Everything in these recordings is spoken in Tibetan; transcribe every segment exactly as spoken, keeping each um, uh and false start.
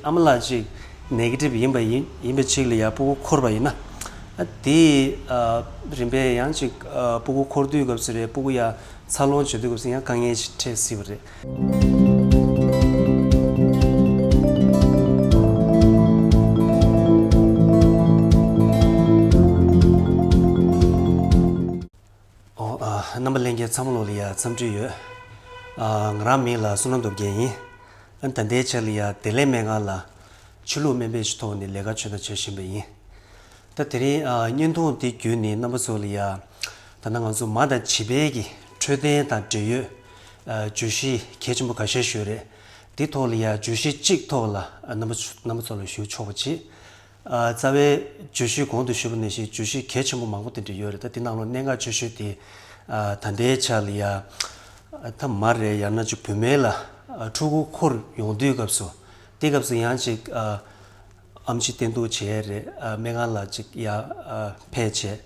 ཨ་མ་ལགས་ཅིག་ནེ་གེ་ཊིབ་ཡིན་པ་ཡིན་ཡིན་པའི་ཆེད་ལ་ཡ་སྤུ་གུ་འཁོར་བ་ཡིན་ན། ཨ་དེ་ཨ་རིམ་པས་ཡང་ཅིག་ཨ་སྤུ་གུ་འཁོར་དུས་སྐབས་སུ་རེད། སྤུ་གུ་ཡ་འཚར་ལོངས་བྱེད་དུས་སྐབས་སུ་ཡང་དཀའ་ངལ་ཞིག་འཕྲད་སྲིད་པ་རེད། ཨོ་ཨ་རྣམ་པ་ལྷན་རྒྱས་ཚང་མ་ལོ་ལ་ཡ་འཚམས་འདྲི་ཡོད། ཨ་ང་རང་མིང་ལ་བསོད་ནམས་སྟོབས་རྒྱལ་ཡིན། ཨ་ད་ལྟའི་ཆ་ལ་ཡ་བདེ་ལེགས་སྨན་ཁང་ལ་ཆོས་ལུགས་སྨན་པའི་ཐོག་ནས་ལས་ཀ་ཆོས་དང་བྱེད་བཞིན་པ་ཡིན། ད་དེ་རིང་ཨ་བརྙན་ཐུང་འདི་བརྒྱུད་ནས་རྣམ་པ་ཚོ་ལ་ཡ་ད་ལྟ་ང་ཚོ་མ་དང་བྱིས་པའི་གི་འཕྲོད་བསྟེན་དང་འབྲེལ་ཡོད་ཨ་བརྗོད་གཞི་གལ་ཆེན་པོ་ཁ་ཤས་ཤིག་ཡོད་རེད། འདི་ཐོག་ལ་ཡ་བརྗོད་གཞི་གཅིག་ཐོག་ལ་ཨ་རྣམ་པ་ཚོ་རྣམ་པ་ཚོ་ལ་ཞུ་ཆོག་པ་བྱེད། ཨ་རྩ་བའི་བརྗོད་གཞི་གོང་དུ་ཞུས་པ་ནང་བཞིན་བརྗོད་གཞི་གལ་ཆེན་པོ་མང་པོ་དེ་འདྲ་ཡོད་རེད། ད་དེ་ནང་ལོགས་གནད་འགག་ཆེ་ཤོས་དེ་ཨ་ད་ལྟའི་ཆ་ལ་ཡ་ཨ་ད་མ་རེད། ཡང་ན་ཅིག་བུད་མེད་ལ་ཨ་ཕྲུ་གུ་འཁོར་ཡོང་དུས་སྐབས་སུ་དེ་སྐབས་སུ་ཡང་ཅིག་ཨ་ཨེམ་ཆི་བསྟེན་གཏུག་བྱས་རེད། ཨ་སྨན་ཁང་ལ་ཅིག་ཡ་ཨ་ཕེབས་བྱས་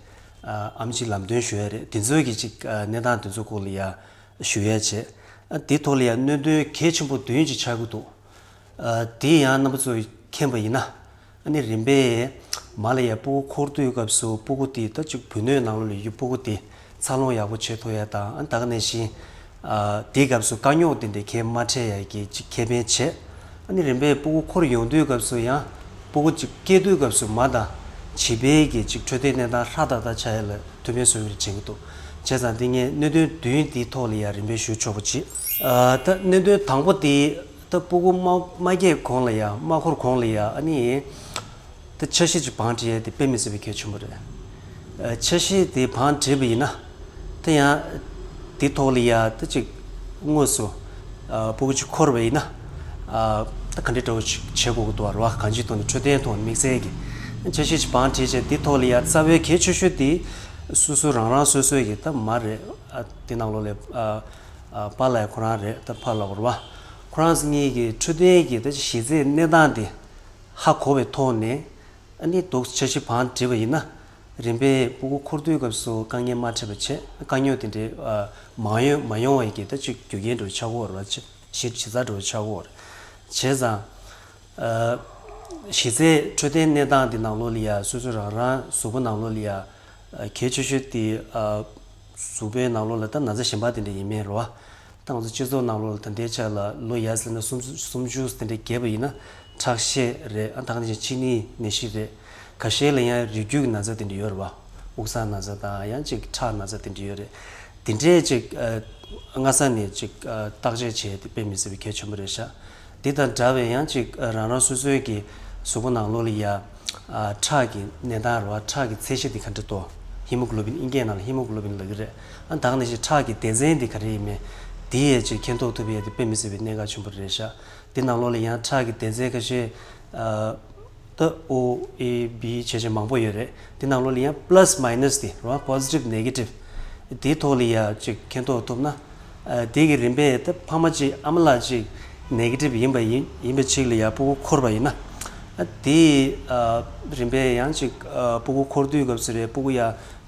ཨ་ཨེམ་ཆི་ལམ་སྟོན་ཞུ་ཡ་རེད། དེ་ཚོའི་གི་ཅིག་ཨ་གནས་སྟངས་དེ་ཚོ་སྐོར་ལ་ཡ་ཞུ་ཡས་བྱས། ཨ་དེ་ཐོག་ལ་ཡང་གནད་དོན་གལ་ཆེན་པོ་བདུན་ཅིག་ཆགས་ཀྱི་འདུག་ཨ་དེ་ཡང་རྣམ་པ་ཚོས་མཁྱེན་པ་ཡིན་ན། ཨ་ནི་རིམ་པས་མ་ལ་ཡ་སྤུ་གུ་འཁོར་དུས་སྐབས་སུ་སྤུ་གུ་དེ་ད་ཅིག་བུ་སྣོད་ནང་ལོགས་ལ་ཡོད་སྤུ་གུ་དེ་འཚར་ལོངས་ཡག་པོ་བྱེད་ཐུབ་ཡ་དང་། ཨ་ད་ག་ནང་བཞིན་ཨ་དེའི་སྐབས་སུ་དཀའ་རྙོག་དེ་འདྲའི་གས་མ་འཕྲད་ཡ་གི་ཅིག་ཁེ་ཕན་བྱས། ཨ་ནི་རིམ་པས་སྤུ་གུ་འཁོར་ཡོང་དུས་སྐབས་སུ་ཡང་སྤུ་གུ་ཅིག་སྐྱེ་དུས་སྐབས་སུ་མ་དང་བྱིས་པའི་གི་ཅིག་འཕྲོད་བསྟེན་གནས་སྟངས་ཧྲ་ཏག་ཏག་ཆགས་ཡ་ལ་ཐུགས་ཕན་གསོས་ཀྱི་རེད་དྲན་གྱི་འདུག་བྱས་ཙང་འདི་ངས་གནད་དོན་བདུན་འདིའི་ཐོག་ལ་ཡང་རིམ་པས་ཞུ་ཆོག་པ་བྱེད། ཨ་ད་གནད་དོན་དང་པོ་དེ་ད་སྤུ་གུ་མ་མ་སྐྱེས་གོང་ལ་ཡང་མ་འཁོར་གོང་ལ་ཡང་ཨ་ནི་ད་འཆར་གཞི་ཅིག་བང་སྒྲིག་ཡས་དེ་དཔེ་མི་སྲིད་པའི་གལ་ཆེན་པོ་རེད། ཨ་འཆར་གཞི་དེ་བང་སྒྲིག་པ་ཡིན་ན་ད་ཡང་དེ་ཐོག་ལ་ཡང་ད་ཅིག་དངོས་སུ་ཨ་སྤུ་གུ་ཅིག་འཁོར་བ་ཡིན་ན་ཨ་ད་ག་འདྲ་འདྲ་བོ་ཅིག་བྱེད་དགོས་ཀྱི་འདུག་བ་རེད་བ། གང་ཅིའི་ཐོག་ནས་འཕྲོད་བསྟེན་ཐོག་ནས་དམིགས་བསལ་གྱི་འཆར་གཞི་ཅིག་བང་སྒྲིག་བྱས། དེ་ཐོག་ལ་ཡང་རྩ་བའི་གལ་ཆེ་ཤོས་དེ་སོ་སོ་རང་རང་སོ་སོའི་གི་ད་མ་རེད། ཨ་དེ་ནང་ལོགས་ལ་ཨ་ཨ་པཱ་ལགས་ཁོ་རང་རེད། ད་ཕ་ལགས་རེད་བ། ཁོ་རང་ཚོ་གཉིས་ཀྱི་འཕྲོད་བསྟེན་གྱི་ད་གཞི་རྩའི་གནས་སྟངས་དེ་ཧ་གོ་བའི་ཐོག་ནས་ཨ་ནི་འདུག་འཆར་གཞི་བང་བསྒྲིགས་པ་ཡིན་ན། རིམ་པས་སྤུ་གུ་འཁོར་དུས་སྐབས་སུ་དཀའ་ངལ་མ་འཕྲད་པ་བྱས། དཀའ་རྙོག་དེ་འདྲའི་ཨ་མ་ཡོང་མ་ཡོང་བའི་གི་ད་ཅིག་རྒྱུ་རྐྱེན་འདྲ་བོ་ཆགས་ཀྱི་ཡོད་རེད་བ། ཅིག་གཞི་གཞི་རྩ་འདྲ་བོ་ཆགས་ཀྱི་ཡོད་རེད། བྱས་ཙང་ཨ་གཞི་རྩའི་འཕྲོད་བསྟེན་གནས་སྟངས་དེ་ནང་ལོགས་ལ་ཡ་སོ་སོ་རང་རང་གཟུགས་པོ་ནང་ལོགས་ལ་ཡ་ཨ་གལ་ཆེ་ཤོས་དེ་ཨ་གཟུགས་པོའི་ནང་ལོགས་ལ་ད་ན་ཚ་གཞན་པ་དེ་འདྲ་ཡིན་མིན་རེད་བ། ད་ང་ཚོ་སྤྱི་ཚོགས་ནང་ལོགས་ལ་ད་ལྟའི་ཆ་ལ་ལོ་ཡར་ཟེར་ན་སུམ་སུམ་ཅུ་དེ་འདྲ་བརྒལ་བ་ཡིན་ན་ཁྲག་ཤེད་རེད། ཨ་ད་ག་ནང་བཞིན་ཕྱི་ནད་ནད་གཞི་རེད། ཁ་ཤས་ལ་ཡང་རིགས་རྒྱུད་ཀྱི་ན་ཚ་དེ་འདྲ་ཡོད་རེད་བ། དབུགས་གསང་ན་ཚ་དང་ཡང་ཅིག་ཁྲག་ན་ཚ་དེ་འདྲ་ཡོད་རེད། དེ་འདྲས་ཅིག་ཨ་སྔ་ས་ནས་ཅིག་ཨ་བརྟག་དཔྱད་བྱས་ཏེ་དཔེ་མི་སྲིད་པའི་གལ་ཆེན་པོ་རེད་ཤག་དེ་དང་འདྲ་བའི་ཡང་ཅིག་ཨ་རང་རང་སོ་སོའི་གི་གཟུགས་པོ་ནང་ལོགས་ལ་ཡ་ཨ་ཁྲག་གི་གནས་སྟངས་རེད་བ། ཁྲག་གི་ཚད་གཞི་དེ་ག་འདྲ་འདུག་ཧི་མོ་གྷི་ལོ་བིན། དབྱིན་སྐད་ནང་ལ་ཧི་མོ་གྷི་ལོ་བིན་ལབ་ཀྱི་རེད། ཨ་ད་ག་ནང་བཞིན་ཁྲག་གི་སྡེ་ཚན་དེ་ག་རེ་ཡིན་མིན་དེ་ཡས་ཅིག་མཁྱེན་རྟོགས་ཐུབ་ཡས་དེ་དཔེ་མི་སྲིད་པའི་གནད་འགག་ཆེན་པོ་རེད་ཤག་དེ་ནང་ལོགས་ལ་ཡང་ཁྲག་གི་སྡེ་ཚན་ཁ་ཤས་ཨ་ད་ཨོ་ཨེ་བི་བྱས་བྱས་མང་པོ་ཡོད་རེད། དེ་ནང་ལོགས་ལ་ཡང་པ་ལ་སི་མའི་ནས་དེ་རེད་བ། པོ་ཟི་ཊིབ་ནེ་གེ་ཊིབ་དེའི་ཐོག་ལ་ཡ་ཅིག་མཁྱེན་རྟོགས་ཐུབ་ན། ཨ་དེ་གི་རིམ་པས་ད་ཕ་མ་ཅིག་ཨ་མ་ལགས་ཅིག་ནེ་གེ་ཊིབ་ཡིན་པ་ཡིན་ཡིན་པའི་ཆེད་ལ་ཡ་སྤུ་གུ་འཁོར་བ་ཡིན་ན། ཨ་དེ་ཨ་རིམ་པས་ཡང་ཅིག་ཨ་སྤུ་གུ་འཁོར་དུས་སྐབས་སུ་རེད། སྤུ་གུ་ཡ་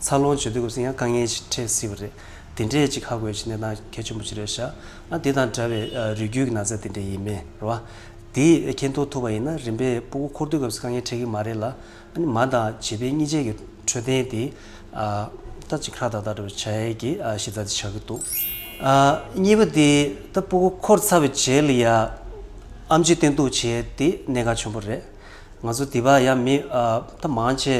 འཚར་ལོངས་བྱེད་དུས་སྐབས་སུ་ཡང་དཀའ་ངལ་ཞིག་འཕྲད་སྲིད་པ་རེད། དེ་འདྲས་ཅིག་ཧ་གོ་ཡ་ཅིག་གནས་སྟངས་གལ་ཆེན་པོ་ཅིག་རེད་ཤག་ཨ་དེ་དང་འདྲ་བའི་ཨ་རིགས་རྒྱུད་ཀྱི་ན་ཚ་དེ་འདྲས་ཡིན་མིན་རེད་བ། དེ་མཁྱེན་རྟོགས་ཐུབ་པ་ཡིན་ན་རིམ་པས་སྤུ་གུ་འཁོར་དུས་སྐབས་སུ་དཀའ་ངལ་འཕྲད་ཀྱི་མ་རེད་ལ། ཨ་ནི་མ་དང་བྱིས་པའི་གཉིས་ཆའི་གི་འཕྲོད་བསྟེན་དེ་ཨ་ད་ཅིག་ཁྲག་ཏག་ཏག་འདྲ་བོ་བྱ་ཡས་ཀྱི་ཨ་གཞི་རྩ་དེ་ཆགས་ཀྱི་འདུག་ཨ་གཉིས་པ་དེ་ད་སྤུ་གུ་འཁོར་ཚར་བའི་རྗེས་ལ་ཡ་ཨེམ་ཆི་བསྟེན་གཏུག་བྱེད་ཡས་དེ་གནད་འགག་ཆེན་པོ་རེད། ང་ཚོ་འདི་པ་ཡ་མི་ཨ་ད་མང་ཆེ་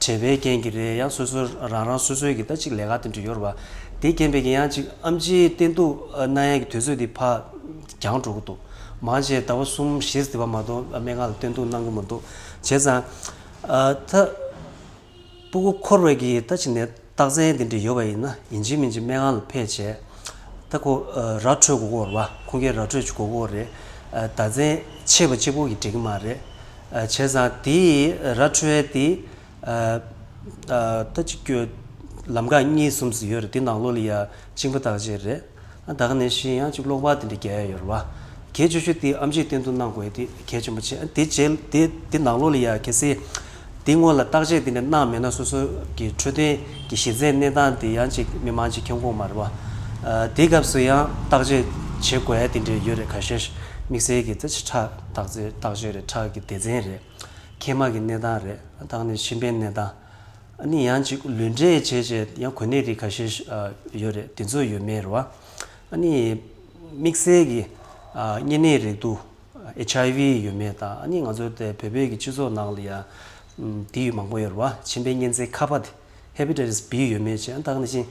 བྲེལ་བའི་རྐྱེན་གྱིས་རེད། ཡང་སོ་སོ་རང་རང་སོ་སོའི་གི་ད་ཅིག་ལས་ཀ་དེ་འདྲ་ཡོད་རེད་བ། དེ་རྐྱེན་པས་ཀྱི་ཡང་ཅིག་ཨེམ་ཆི་བསྟེན་གཏུག་གནང་ཡས་ཀྱི་དུས་ཚོད་དེ་ཕར་འགྱངས་འགྲོ་གི་འདུག་མང་ཆེ་ཟླ་བ་གསུམ་བཞི་ཙམ་པ་མ་གཏོགས་སྨན་ཁང་ལ་བསྟེན་གཏུག་གནང་གི་མི་འདུག་བྱས་ཙང་ཨ་ད་སྤུ་གུ་འཁོར་བའི་གི་ད་ཅིག་ནས་རྟགས་མཚན་དེ་འདྲ་ཡོད་པ་ཡིན་ན་ཡིན་གཅིག་མིན་གཅིག་སྨན་ཁང་ལ་ཕེབས་བྱས། ད་ཁོ་ཨ་ར་འཕྲོད་དགོས་ཀྱི་ཡོད་རེད་བ། ཁུངས་སྐྱེལ་ར་འཕྲོད་ཅིག་དགོས་ཀྱི་ཡོད་རེད། ཨ་ཟླ་མཚན་ཆད་པ་གཅིག་པོ་གིས་འགྲིག་གི་མ་རེད། ཨ་བྱས་ཙང་དེ་ར་འཕྲོད་དེ་ཨ་ཨ་ད་ཅིག་ལམ་ཁ་གཉིས་གསུམ་ཙམ་ཡོད་རེད། དེ་ནང་ལོགས་ལ་ཡ་གཅིན་པ་བརྟག་དཔྱད་རེད། ཨ་ད་ག་ནང་བཞིན་ཡང་ཅིག་གློག་པར་དེ་འདྲ་རྒྱག་ཡ་ཡོད་རེད་བ། གལ་ཆེ་ཤོས་དེ་ཨེམ་ཆི་བསྟེན་གཏུག་གནང་དགོས་ཡ་དེ་གལ་ཆེན་པོ་ཆེ། ཨ་དེ་རྗེས་དེ་དེ་ནང་ལོགས་ལ་ཡ་གལ་སྲིད་དེ་སྔོན་ལ་བརྟག་དཔྱད་དེ་འདྲ་གནང་མེད་ན་སོ་སོ་གི་འཕྲོད་བསྟེན་གྱི་གཞི་རྩའི་གནས་སྟངས་དེ་ཡང་ཅིག་མི་མང་ཅིག་མཁྱེན་གྱི་ཡོད་མ་རེད་བ། ཨ་དེའི་སྐབས་སུ་ཡང་བརྟག་དཔྱད་བྱེད་དགོས་ཡ་དེ་འདྲ་ཡོད་རེད། ཁ་ཤས་དམིགས་བསལ་གྱི་ད་ཅིག་ཁྲག་ བརྟག་དཔྱད་བརྟག་དཔྱད་རེད། ཁྲག་གི་སྡེ་ཚན་རེད། མཁལ་མ་གི་གནས་སྟངས་རེད། ད་ནི་མཆིན་པའི་གནས་སྟངས། ཨ་ནི་ཡང་ཅིག་ལུས་འབྲེལ་བྱས་བྱས་ཡང་གོ་གནས་རིགས་ཁ་ཤས་ཤ- ཨ་ཡོད་རེད། དེ་ཚོ་ཡོད་མེད་རེད་བ། ཨ་ནི་དམིགས་བསལ་གྱི་ཨ་གཉན་ནད་རེག་དུག་ཨེཆ་ཨའི་ཝི་ཡོད་མེད་དང་། ཨ་ནི་ང་ཚོ་དེ་བོད་པའི་གི་སྤྱི་ཚོགས་ནང་ལ་ཡ་ཨམ་དེ་ཡོད་མང་པོ་ཡོད་རེད་བ། མཆིན་པའི་གཉན་ཚད་ཁ་པ་དེ་ཧེ་པ་ཊའི་ཊི་སི་བི་ཡོད་མེད་བྱས། ད་ག་ནང་བཞིན་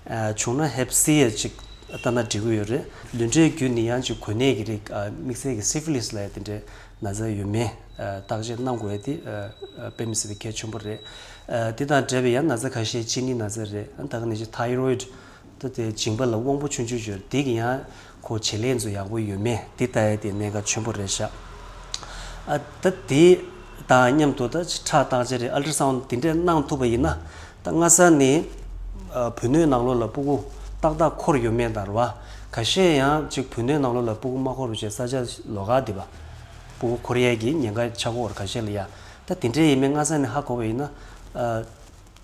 ཨ་བྱུང་ན་ཧེ་པ་སི་ཡ་ཅིག་ལྟ་ན་འགྲིག་གི་ཡོད་རེད། ལུས་འབྲེལ་བརྒྱུད་ནས་ཡང་ཅིག་གོ་གནས་ཀྱི་རིགས་ཨ་དམིགས་བསལ་གྱི་སི་ཕི་ལིས་ལབ་ཡ་དེ་འདྲའི་ན་ཚ་ཡོད་མེད་ཨ་བརྟག་དཔྱད་གནང་དགོས་ཡ་དེ་ཨ་ཨ་དཔེ་མི་སྲིད་པའི་གལ་ཆེན་པོ་རེད། ཨ་དེ་དང་འབྲེལ་བའི་ཡང་ན་ཚ་ཁ་ཤས་གཅིན་སྙི་ན་ཚ་རེད། ཨ་ད་ག་ནང་བཞིན་ཐའི་རོ་ཡིཌ། ད་དེ་མཇིང་པ་ལ་དབང་པོ་ཆུང་ཆུང་ཡོད་དེ་གི་ཡང་ཁོ་བྱེད་ལས་ཚོ་ཡག་པོ་ཡོད་མེད་དེ་ལྟ་ཡ་དེ་གནད་འགག་ཆེན་པོ་རེད་ཤག་ཨ་ད་དེ་དང་མཉམ་དུ་ད་ཁྲག་བརྟག་དཔྱད་རེད། ཨལ་ཏྲ་སའུན་དེ་འདྲས་གནང་ཐུབ་པ་ཡིན་ན། ད་སྔ་ས་ནས་ཨ་བུ་སྣོད་ནང་ལོགས་ལ་སྤུ་གུ་ཏག་ཏག་འཁོར་ཡོད་མེད་དང་རེད་བ། ཁ་ཤས་ཡང་ཅིག་བུ་སྣོད་ནང་ལོགས་ལ་སྤུ་གུ་མ་འཁོར་བ་བྱས་ས་ཆ་ལོགས་ཀ་དེ་བ། སྤུ་གུ་འཁོར་ཡས་ཀྱི་ཉེན་ཁ་ཆགས་ཀྱི་ཡོད་རེད་ཁ་ཤས་ལ་ཡ། ད་དེ་འདྲས་ཡིན་མིན་སྔ་ས་ནས་ཧ་གོ་བ་ཡིན་ན། ཨ་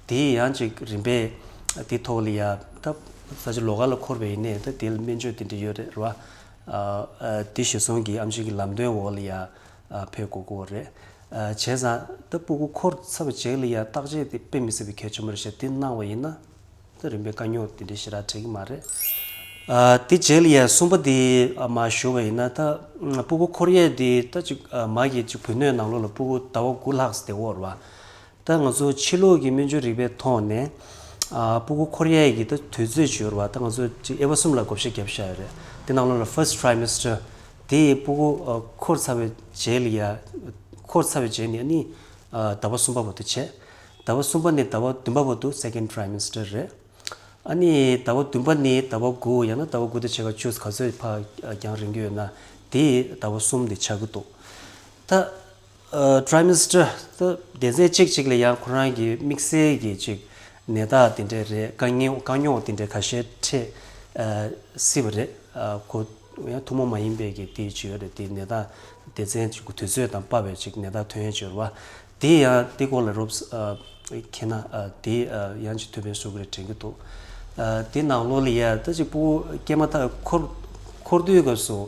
དེ་ཡང་ཅིག་རིམ་པས་དེ་ཐོག་ལ་ཡ་ད་ས་ཆ་ལོགས་ཀ་ལ་འཁོར་བ་ཡིན་ནའི་ད་དེ་ལ་སྨན་བཅོས་དེ་འདྲ་ཡོད་རེད་རེད་བ། ཨ་ཨ་དེ་གཞིར་བཟུང་གི་ཨེམ་ཆི་གི་ལམ་སྟོན་འོག་ལ་ཡ་ཨ་ཕེབས་དགོས་ཀྱི་ཡོད་རེད། ཨ་བྱས་ཙང་ད་སྤུ་གུ་འཁོར་ཚར་བའི་རྗེས་ལ་ཡ་བརྟག་དཔྱད་དེ་དཔེ་མི་སྲིད་པའི་གལ་ཆེན་པོ་རེད་ཤག་དེ་གནང་བ་ཡིན་ན། ད་རིམ་པས་དཀའ་རྙོག་དེ་འདྲའི་ཞེ་དྲག་འཕྲད་ཀྱི་མ་རེད། ཨ་དེ་རྗེས་ལ་ཡ་གསུམ་པ་དེ་ཨ་མར་ཞུ་བ་ཡིན་ན། ད་སྤུ་གུ་འཁོར་ཡས་དེ་ད་ཅིག་ཨ་མ་གི་ཅིག་བུ་སྣོད་ནང་ལོགས་ལ་སྤུ་གུ་ཟླ་བ་དགུ་ལྷག་ཙམ་བསྡད་ཡོད་རེད་བ། ད་ང་ཚོ་ཕྱི་ལུགས་ཀྱི་སྨན་བཅོས་རིག་པའི་ཐོག་ནས་ཨ་སྤུ་གུ་འཁོར་ཡས་ཀྱི་ད་དུས་ཚོད་ཅིག་ཡོད་རེད་བ། ད་ང་ཚོ་ཅིག་དབྱེ་བ་གསུམ་ལ་བགོ་བཤའ་བརྒྱབ་བཞག་ཡོད་རེད། དེ་ནང་ལོགས་ལ་ཕར་སི་ཊི་ཊི་རའི་མེ་སི་ཊར་དེ་སྤུ་གུ་ཨ་འཁོར་ཚར་བའི་རྗེས་ལ་ཡ། འཁོར་ཚར་བའི་རྗེས་ནས་ཨ་ནི་ཨ་ཟླ་བ་གསུམ་པ་བར་དུ་བྱས། ཟླ་བ་གསུམ་པ་ནས་ཟླ་བ་བདུན་པ་བར་དུ་སེ་ཀེན་ཌི་ཊི་རའི་མེ་སི་ཊར་རེད། ཨ་ནི་ཟླ་བ་བདུན་པ་ནས་ཟླ་བ་དགུ་ཡང་ན་ཟླ་བ་དགུ་དང་ཕྱེད་ཀ་བཅུ་ག་ཚོད་ཕར་རྒྱང་རིང་གི་ཡོད་ན་དེ་ཟླ་བ་གསུམ་དེ་ཆགས་ཀྱི་འདུག་ད་ཨ་ཊི་རའི་མེ་སི་ཊར་ད་སྡེ་ཚན་གཅིག་གཅིག་ལ་ཡང་ཁོ་རང་གི་དམིགས་བསལ་གྱི་ཅིག་ནད་རྟགས་དེ་འདྲ་རེད། དཀའ་ངལ་དཀའ་རྙོག་དེ་འདྲ་ཁ་ཤས་འཕྲད་ཨ་སྲིད་པ་རེད། ཨ་ཁོ་ཡང་ཐུན་མོང་མ་ཡིན་པའི་གི་དེ་ཅིག་ཡོད་རེད། དེ་ནད་རྟགས་སྡེ་ཚན་གཅིག་གི་དུས་ཚོད་དང་བབས་པའི་ཅིག་ནད་རྟགས་ཐོན་ཡས་ཅིག་ཡོད་རེད་བ། དེ་ཡང་དེ་སྐོར་ལ་རོབ་ཨ་མཁྱེན་ན་ཨ་དེ་ཨ་ཡང་ཅིག་ཐུགས་ཕན་གསོས་ཀྱི་རེད་དྲན་གྱི་འདུག་ཨ་དེ་ནང་ལོགས་ལ་ཡ་ད་ཅིག་སྤུ་གུ་སྐྱེས་མ་ཐག་འཁོར་འཁོར་དུས་སྐབས་སུ་